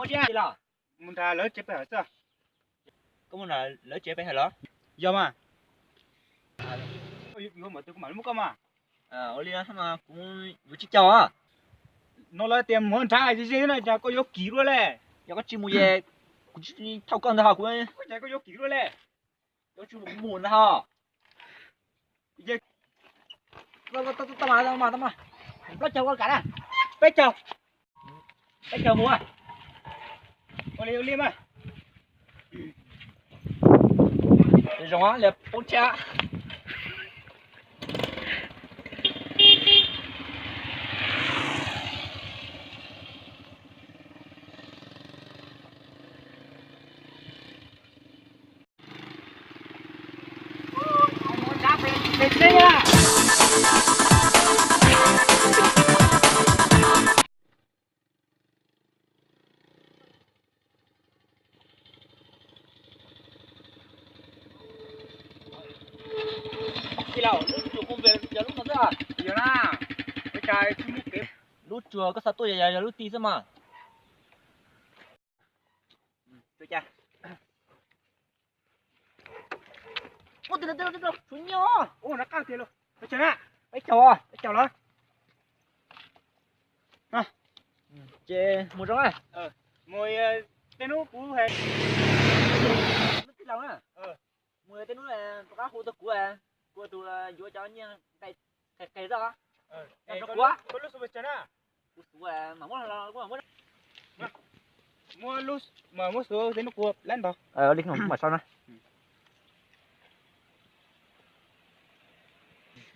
Mus nrog lawv tsev pem hawm xwb. Koj mus nrog lawv tsev pem hawm los? Yog mas. Yuav mus tus kuv mam muab koj mas. Ua li kuv yuav tsis caum. No lawv tias mus nrhiav ze ze no cas koj yuav kim dua le. Yog koj tsis mus ces kuv tsis thauj koj ntag hos kuv. Cas koj yuav kim dua le. Yuav tsis mus mus ntag hos. Tau mas, tau mas, tau mas. Plaub caug ua kam na. Peb caug. Peb caug mus. Ua li, ua li mas. Zoo li poob tshab. Lub tsuas công việc yog lub no xwb. Yog na, ua cas tsis muaj kev. Lub tsuas koj xa tuaj yog, yog lub ti xwb mas. Ua, tus no, tus no, tus no, tshuav nyiaj os. Ua, no qab tiag lauj. Peb caug, peb caug los. Ces mus zoo na. Mus, tej hnub kuv hais. Lub tij laug na. Mus tej hnub rov qab hu tau kuv, kuv tus yuav cov nyiaj nqe qis toj. Kuv, kuv xuv mam muab, muab xuv tej hnub kuv lab ntog. Li no mam sau na.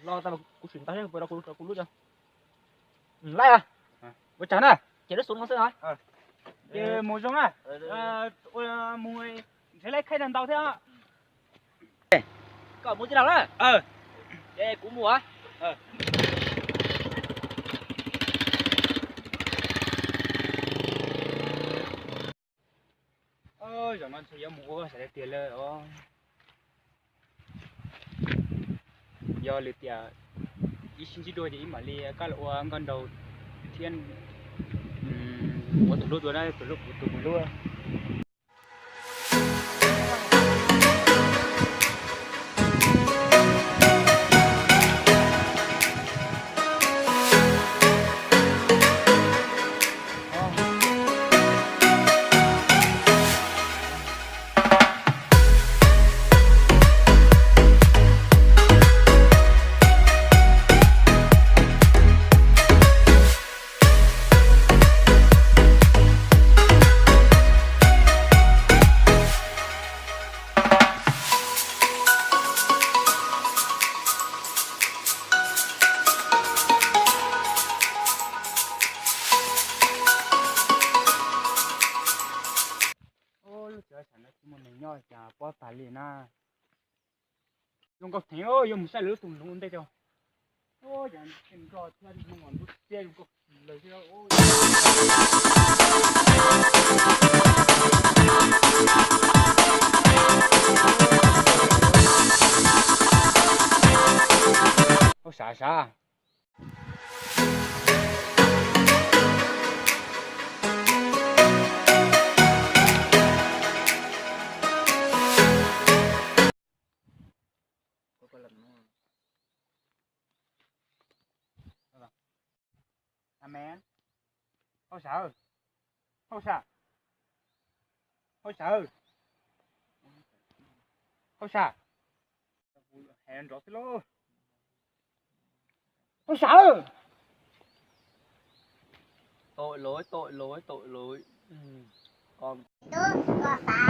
Los tau kuv sim ntau thiab, kuv rau kuv lub cov. Laij, ua tsaug na. Ces lub xov no xwb no. Ces mus zoo na. Mus nrhiav lawv khaij ntau thiab. Koj mus tij laug na. Ces kuv mus. Zaum no ntshe yuav mus ua sawv daws tiag lawm os. Yog lwm tiam ib sib ntsib dua ces ib mam li koj los ua nkauj nraug thiab. Ua tus hlub dua na, tus hlub kuv tus hlub. Lub tsev sam no tsis muaj neeg nyob cas pob tag li na. Zoo nkauj theem, yuav mus saib lawv lub tus hluv ntej rau. Nrog thiab zoo nkauj lawm thiab. Hauj sam sav. Hauj sam, hauj sam, hauj sam, hauj sam. Hauj sam, tội lỗi, tội lỗi, tội lỗi. Tub, koj xav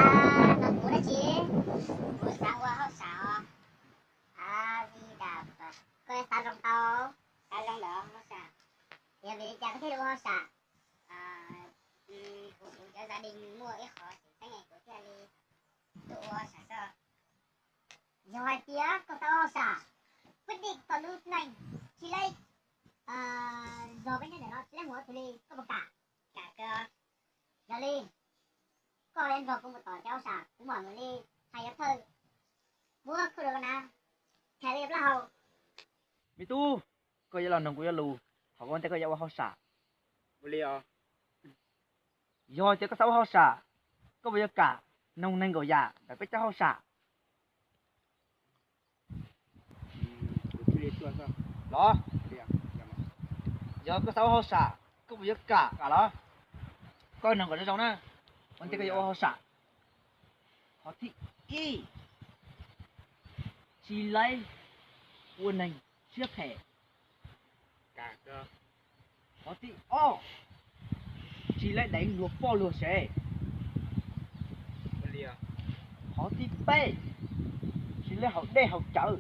nrog kuv dab tsi? Kuv xav ua hauj sam os. A di đà Phật, koj xav zoo tau, xav zoo lawm hauj sam. Yog vim li cas koj thiaj li ua hauj sam? Kuv, kuv cov gia đình muaj ib qho xwm txheej kuv thiaj li tuaj ua hauj sam xwb. Yog hais tias koj xav ua hauj sam, quyết định koj lub neej, tsis lej zog peb nyob ntawm no tsis lej mus ua tus li, koj puas kam? Kam kawg. Yog li koj yuav nrog kuv mus tom cov hauj sam, kuv mam mus li hais cov thawj muab khuj rau koj na, tham li plaub hau. Me tub, koj yuav los nrog kuv ua lus, thov koj ua ntej koj yuav ua hauj sam. Ua li os. Yog tias koj xav ua hauj sam, koj puas yuav kam noog neeg nkaum yam ntawm peb cov hauj sam? Los, yog koj xav ua hauj sam, koj puas yuav kam los? Koj noog kom zoo zoo na, ua ntej koj yuav ua hauj sam. Qhov thib ib, tsis laib ua neeg siab phem. Qhov thib ob, tsis laib deev luag poj luag sev. Qhov thib peb, tsis laib haus dej haus cawv.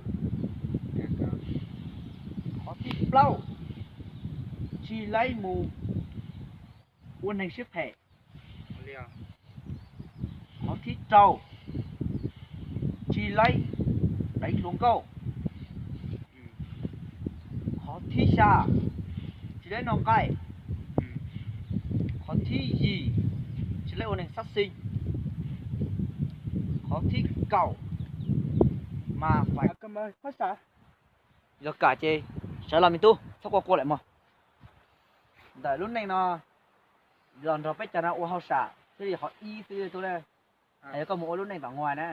Qhov thib plaub, tsis laib mus ua neeg siab phem. Qhov thib rau, tsis laib deev hluas nkauj. Qhov thib xya, tsis laib noj nqaij. Qhov thib yim, tsis laib ua neeg xab xis. Qhov thib kaum, mas fais. Yog kam ces sawv los me tub, txhob quaj quaj lawm mog. Ntawm lub neej no los nrog peb cov no ua hauj sam thiaj li qhov ib xwb tub na. Yog koj mus ua lub neej tom nguav na,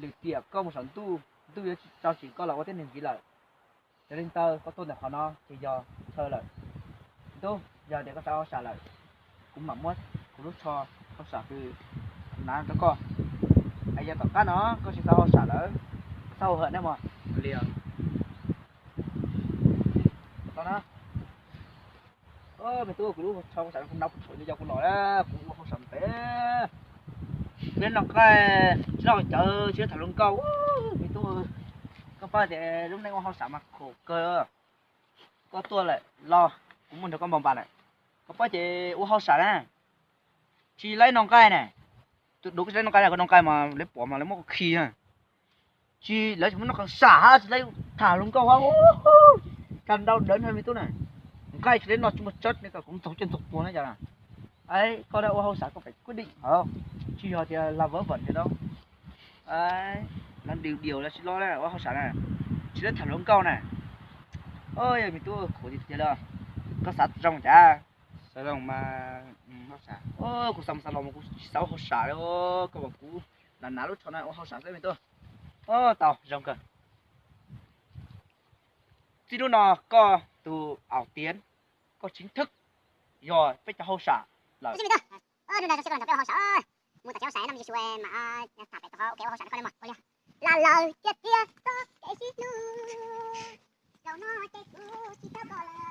lwm tiam koj mus saum ntuj, ntuj yuav tsis tso tsim koj los ua tib neeg ntxiv lawm. Yog li ntawd koj tuaj ntawm qhov no ces yog chaw lawm. Tub, yog tias koj xav ua hauj sam lawm, kuv mam muab kuv lub tsho hauj sam kws kuv hnav rau koj. Es yog tom qab no koj tsis xav ua hauj sam lawm, koj txhob ua hawm ne mog. Los na. Me tub, kuv lub tsho hauj sam kuv hnav kuv tshuav nyob kuv los, kuv ua hauj sam pem. Tsis laib noj nqaij, tsis laib haus cawv, tsis laib tham hluas nkauj. Me tub, koj paub tias lub neej ua hauj sam mas khum kawg. Koj tuaj lawm los kuv muaj nrog koj npau npas lawm. Koj paub ces ua hauj sam na, tsis laib noj nqaij na. Tus dub koj tsis laib noj nqaij na, koj noj nqaij mas lawv pom mas lawv muab koj khi na. Tsis, lawv tsis muab noj qee sam hab tsis laib tham hluas nkauj hab. Kag nrau dawv na me tub na. Nqaij tsis laib noj tsis muaj tsawb ne, kom kuv ntxoog caj ntxoog puag na yog. Koj ua hauj sam koj pem kwj dim, tsis yog tias lag vawv vam li no. Lawv diaus diaus lawv tsis los ua hauj sam na, tsis laib tham hluas nkauj na. Yog me tub, khum tiag tiag li. Koj xav zoo cas? Xav zoo mas, kuv xav mas xav los mas kuv tsis xav ua hauj sam li. Koj pom kuv lam hnav lub tsho no ua hauj sam xwb me tub. Tau zoo kawg. Txij hnub no koj tus Aum Tiav, koj tsis thwb yog peb cov hauj sam lawm. Mus tas tsev hauj sam, mus tas tsev hauj sam no mas tham pem tau ua hauj sam rau koj li. Laj lawm tiag tiag txoj kev sib hlub, zaum no ces kuv tsis tau koj lawm.